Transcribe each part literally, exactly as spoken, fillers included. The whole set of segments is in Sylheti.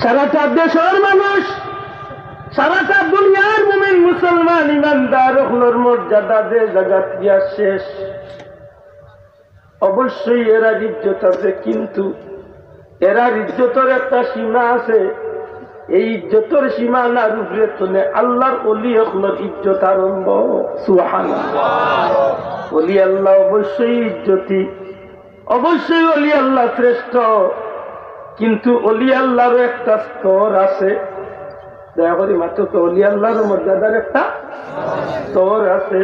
সারাটা দেশর মানুষ, সারাটা দুনিয়ার মুমিন মুসলমান ইমানদার অকলর মর্যাদা যে জাগাত গিয়া শেষ। অবশ্যই এরার ইজ্জত আছে, কিন্তু এরার ইজ্জতর একটা সীমা আছে। এই ইজ্জতর সীমানার উপরে তনে আল্লাহর ওলি অকলর ইজ্জত আরম্ভ। সুবহানাল্লাহ। ওলি আল্লাহ অবশ্যই ইজ্জতি, অবশ্যই ওলি আল্লাহ শ্রেষ্ঠ, কিন্তু ওলি আল্লাহরও একটা স্তর আছে। দয়া করি মাত্র তো, ওলি আল্লাহর মর্যাদার একটা স্তর আছে।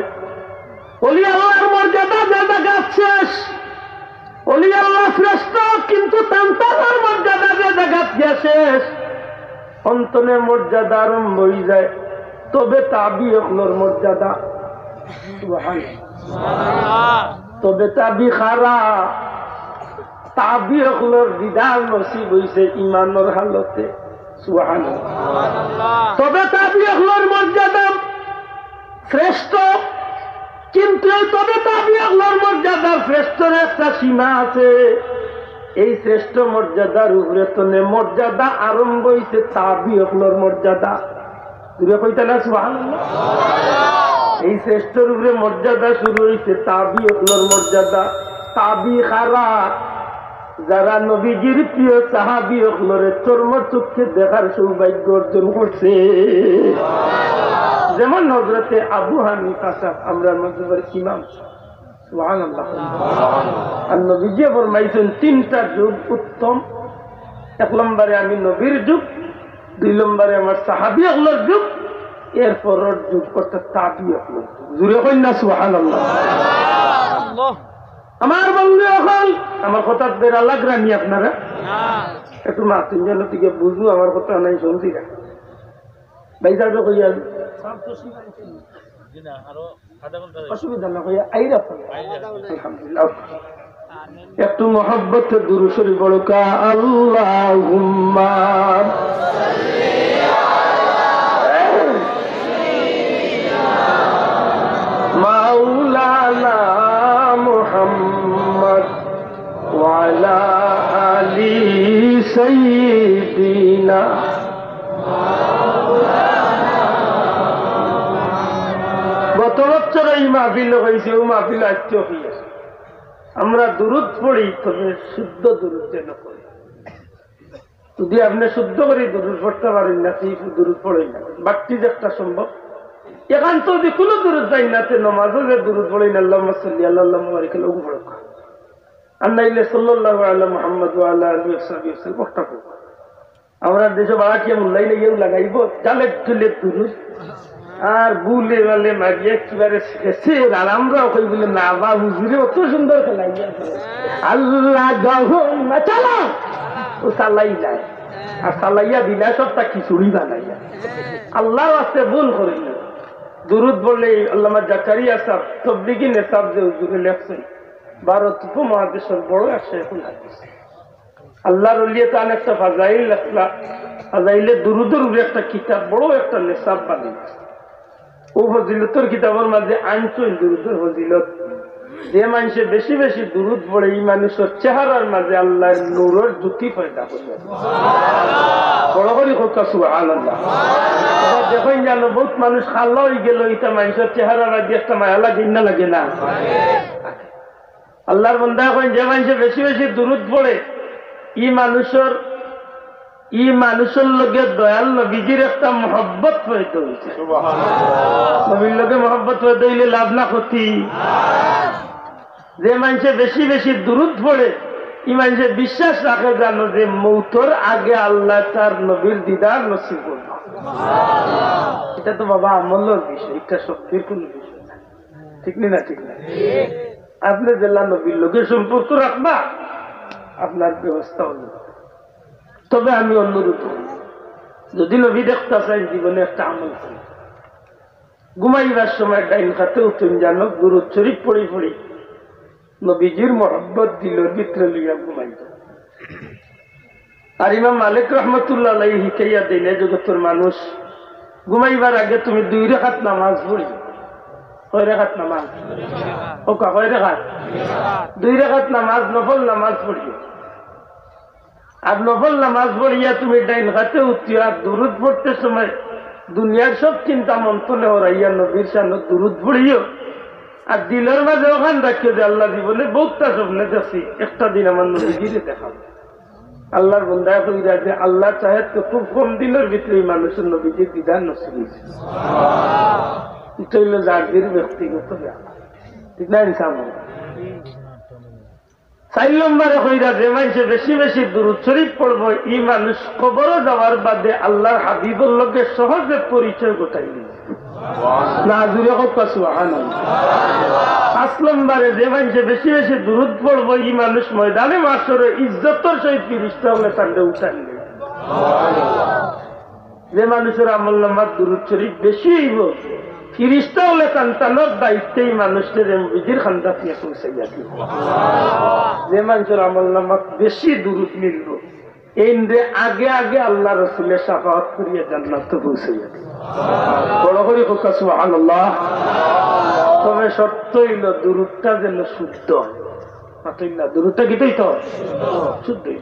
ওলি আল্লাহর মর্যাদা যে জাগাত শেষ, ওলি আল্লাহ শ্রেষ্ঠ, কিন্তু তান্তার মর্যাদা যে জাগাত গিয়া শেষ, অন্তনে মর্যাদা আরম্ভ হয়ে যায়। তবে তাবি অকলর মর্যাদা। সুবহানাল্লাহ। তবে তাবি খারা, তাবি অকলর দিদার নসিব হইছে ইমানর হালতে। সুবহানাল্লাহ। তবে তাবি অকলর মর্যাদা শ্রেষ্ঠ, কিন্তু এই তবে তাবি অকলর মর্যাদা শ্রেষ্ঠর একটা সীমা আছে। এই শ্রেষ্ঠ মর্যাদার উপরে তনে মর্যাদা আরম্ভ হইছে তাবি অকলর মর্যাদা। জুরে কইতা না সুবহানাল্লাহ? এই শ্রেষ্ঠর উপরে মর্যাদা শুরু হইছে তাবি অকলর মর্যাদা। তাবি খারা, যারা নবীজির প্রিয় সাহাবি অকলরে চর্ম চক্ষে দেখার সৌভাগ্য অর্জন করছে, যেমন হযরতে আবু হানিফা সাহেব, আমরা মজহবর ইমাম। সুবহানাল্লাহ। আর নবীজি ফরমাইছেন, তিনটা যুগ উত্তম। এক নম্বরে আমি নবীর যুগ, দুই নম্বরে আমার সাহাবি অকলর যুগ, এরপরর যুগ অর্থাৎ তাবি অকলর যুগ। জুরে কইন না সুবহানাল্লাহ। আমার বন্ধু অকল, আমার কথাত বেড়া লাগরা নি আপনারা? একটু মাতিন যেন দিকে বুঝু আমার কথা নাই শুনছি না। ভাই সাহেব কইয়া, অসুবিধা না কইয়া আইরা। আলহামদুলিল্লাহ। একটু মহব্বতে দুরূদ শরীফ পড়ো কা, আল্লাহুম্মা মাওলানা মুহাম্মদ ওয়া আলা আলি সাইয়্যিদিনা। গত বছর এই মাহফিল হয়েছে, ও মাহফিল আজকে হইয়া। আমরা দুরূদ পড়ি, তবে শুদ্ধ দুরূদ যেন পড়ি। যদি আপনি শুদ্ধ করে দুরূদ পড়তে পারেন না, সেই দুরূদ পড়েন না। বাট্টি যে একটা সম্ভব। এখান তো যদি কোনো দুরূদ যাই না, তে নমাজও যে দুরূদ পড়েন, আল্লাহুম্মা সাল্লি আলা, আল্লাহুম্মা বারিক আলা, ওগু পড়ো। আর নাইলে সাল্লাল্লাহু আলা মুহাম্মদ ওয়া আলা আলিহি ওয়া সাহবিহি ওয়া সাল্লাম, একটা পড়ো। আমরা দেশে বাড়াটিয়া মোল্লাই লইয়াও লাগাইব, জালের তুলে দুরূদ। আর বুলে বালে মারিয়া একেবারে শেষে, আর আমরাও কই বলে, "না বা হুজুরে অত সুন্দর খেলাইয়া।" আল্লাহ গহম না চালা, ও চালাই নাই। আর চালাইয়া দিলা সবটা খিচুড়ি বানাইয়া। আল্লাহর ওয়াস্তে ভুল করি না। দুরূদ বলে আল্লামা জাকারিয়া সাহেব, তবলিগি নেসাব যে হুজুরে লেখছেন, ভারত উপমহাদেশের বড় এক শেখুল হাদিস। আল্লাহর ওলিয়ে তান একটা ফাজাইল লেখলা, ফাজাইলে দুরূদর উপরে একটা কিতাব, বড় একটা নেসাব বানাইছে। ও ফজিলতর কিতাবর মাঝে আনছইন দুরূদর ফজিলত। যে মানষে বেশি বেশি দুরূদ পড়ে, ই মানুষর চেহারার মাঝে আল্লাহর নূরর জ্যোতি পয়দা করে। বড় করি কউক্কা সুবহানাল্লাহ। আবার দেখইন জানো, বহুত মানুষ কালা হই গেল, ইটা মানষর চেহারার মাঝে একটা মায়া লাগে না, লাগে না? আল্লাহর বান্দা কইন, যে মানষে বেশি বেশি দুরূদ পড়ে, ই মানুষর, ই মানুষর লগে দয়াল নবীজির একটা মহব্বত পয়দা হইছে। সুবহানাল্লাহ। নবীর লগে মহব্বত পয়দা হইলে লাভ না ক্ষতি? যে মানষে বেশি বেশি দুরূদ পড়ে, ই মানষে বিশ্বাস রাখে জানো যে মৌতর আগে আল্লাহ তার নবীর দিদার নসিব করবে। এটা তো বাবা আমলর বিষয়, এটা শক্তির কোনো বিষয় না। ঠিক নি না? ঠিক না? আপনি যেলা নবীর লগে সম্পর্ক রাখবা, আপনার ব্যবস্থা হইল। তবে আমি অনুরোধ করি, যদি নবী দেখতা চাই, জীবনে একটা আমল করি। ঘুমাইবার সময় ডাইন কাতে উঠইন জানো, দুরূদ শরীফ পড়ি পড়ি নবীজির মহব্বত দিলর ভিতরে লইয়া ঘুমাই যাও। আর ইমাম মালিক রহমতুল্লাহ আলাইহি হিকাইয়া দেইন, এ জগতর মানুষ, ঘুমাইবার আগে তুমি দুই রাকাত নামাজ পড়িও। কয় রাকাত নামাজ? ওকা কয় রাকাত? দুই রাকাত নামাজ, নফল নামাজ পড়িও। আর নফল নামাজ পড়িয়া তুমি ডাইন খাতে উঠিও, আর দুরুদ পড়তে সময় দুনিয়ার সব চিন্তা মন তনে হরাইয়া নবীর শানো দুরুদ পড়িও। আর দিলর মাঝে অখান রাখিও যে আল্লাহ, জীবনে বহুততা স্বপ্নে দেখছি, একটা দিন আমার নবীজিরে দেখাবো। আল্লাহর বন্দায় কইরা যে আল্লাহ চাহে তো খুব কম দিনর ভিতরে ই মানুষর নবীজির দিদার নসিব অইছে। ইটা অইলো যার যার ব্যক্তিগত ব্যাপার, ঠিক না? ইনশাআল্লাহ। চাইর নম্বরে কইরা যে মানষে বেশি বেশি দুরুদ শরীফ পড়বো, ই মানুষ কবরো যাওয়ার বাদে আল্লাহর হাবিবর লগে সহজে পরিচয় ঘটাই দিবো। না, জুরে কউক্কা সুবহানাল্লাহ। পাঁচ নম্বরে যে মানষে বেশি বেশি দুরুদ পড়বো, ই মানুষ ময়দানে মাশরো ইজ্জতর সহিত ফিরিস্তা অকলে তানরে উঠাই নিবো। যে মানুষর আমল নামাত দুরুদ শরীফ বেশি অইবো, ফিরিস্তা অকলে তান তানর দায়িত্বে ই মানুষরে নবীজির কান্দাত নিয়া পৌঁছাইয়া দিবো। যে মানুষর আমল নামাত বেশি দুরুদ মিলবো, এইনরে আগে আগে আল্লাহ রসুলে শাফাআত করিয়া জান্নাতো পৌঁছাইয়া দিবো। বড় করি কউক্কা সুবহানাল্লাহ। তবে শর্ত অইলো দুরুদটা যেন শুদ্ধ অয়। মাতইন না, দুরুদটা কিতা অইতো? শুদ্ধ অইতো।